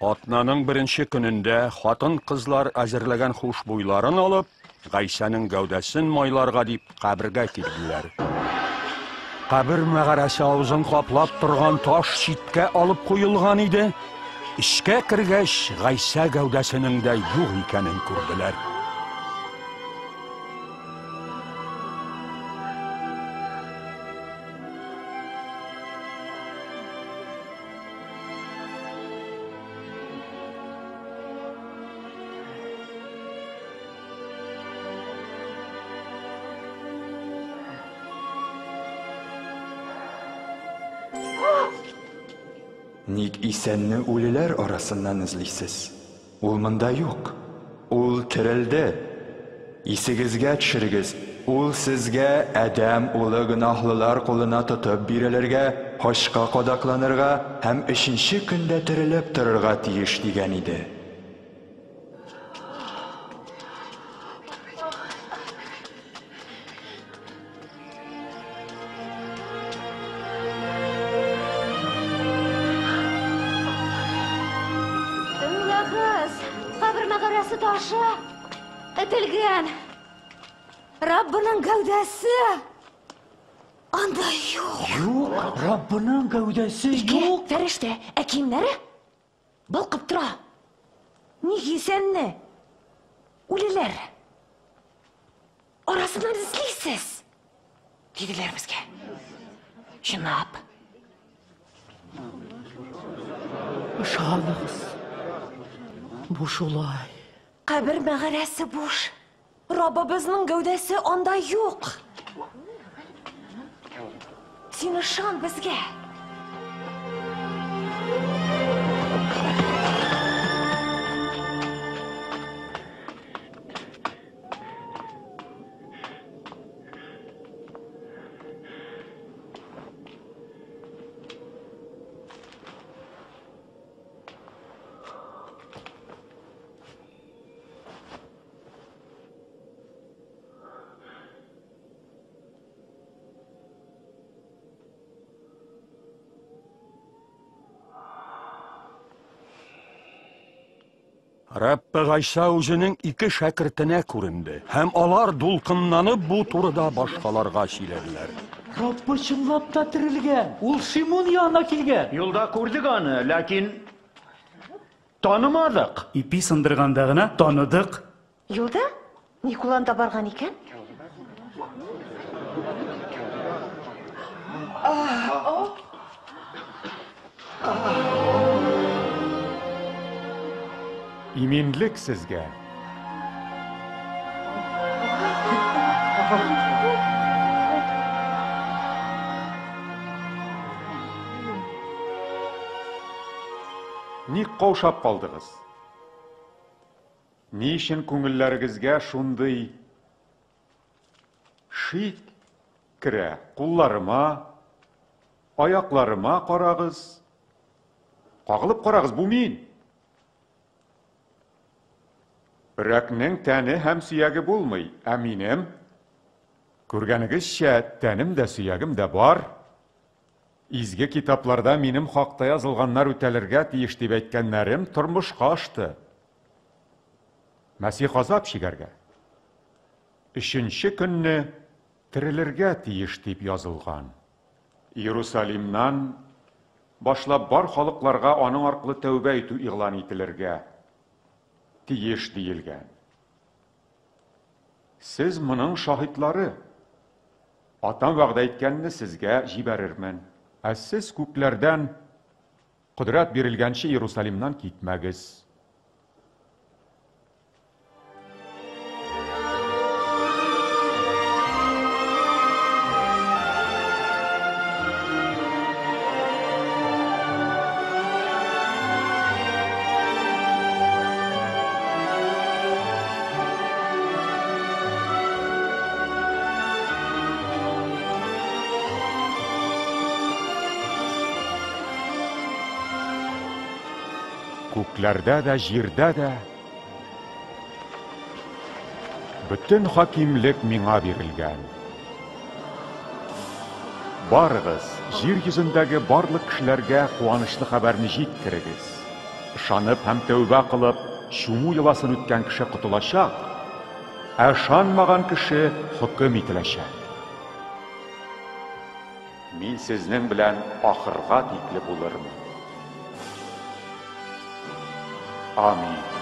Атнаның беренче көнендә хатын-кызлар әзерләгән хушбуйларын алып, Гайсәнең гәүдәсен майларга дип кабергә килделәр. Кабер мәгарәсе авызын каплап торган таш читкә алып куелган иде. Эчкә кергәч, Гайсә гәүдәсенең дә юк икәнен күрделәр. Ник исәнне үлеләр арасыннан эзлисез? Ул монда юк. Ул терелде. Исегезгә төшерегез, ул сезгә Адәм улы гөнаһлылар кулына тотып бирелергә, хачка кадакланырга һәм өченче көндә терелеп торырга тиеш дигән иде. Тыңлагыз, кабер мәгарәсе ташы этелгән. Раббының гәүдәсе анда юк. Юк, Раббының гәүдәсе Ике юк. фәрештә, ә киемнәре балкып тора. Ник исәнне? Үлеләр. Арасыннан эзлисез, диделәр безгә. Чынлап. Ышаныгыз. Бу шулай. Кабер мәгарәсе буш. Раббыбызның гәүдәсе анда юк. Син ышан безгә. Раббы Гайса үзенең ике шәкертенә күренде, һәм алар дулкынланып бу турыда башкаларга сөйләделәр. Раббы чынлап та терелгән. Ул Шимун янына килгән. Юлда күрдек аны, ләкин танымадык. Ипи сындырганда гына таныдык. Юлда? Ник ул анда барган икән? Иминлек сезгә. Ник каушап калдыгыз? Ни өчен күңелләрегезгә шундый шик керә? Кулларыма, аякларыма карагыз. Кагылып карагыз, бу мин. Өрәкнең тәне һәм сөяге булмый, ә минем, күргәнегезчә, тәнем дә, сөягем дә бар. Изге китапларда минем хакта язылганнар үтәлергә тиеш дип әйткәннәрем тормышка ашты. Мәсих азап чигәргә, өченче көнне терелергә тиеш дип язылган. Иерусалимнан башлап бар халыкларга аның аркылы тәүбә итү игълан ителергә тиеш диелгән. Сез моның шаһитлары. Атам вәгъдә иткәнне сезгә җибәрермен. Ә сез күкләрдән кодрәт бирелгәнче Иерусалимнан китмәгез. Күкләрдә дә, җирдә дә бөтен хакимлек миңа бирелгән. Барыгыз, җир йөзендәге барлык кешеләргә куанычлы хәбәрне җиткерегез. Ышанып һәм тәүбә кылып, чуму йоласын үткән кеше котылачак, ә ышанмаган кеше хөкем ителәчәк. Мин сезнең белән ахырга тикле булырмын. Амин.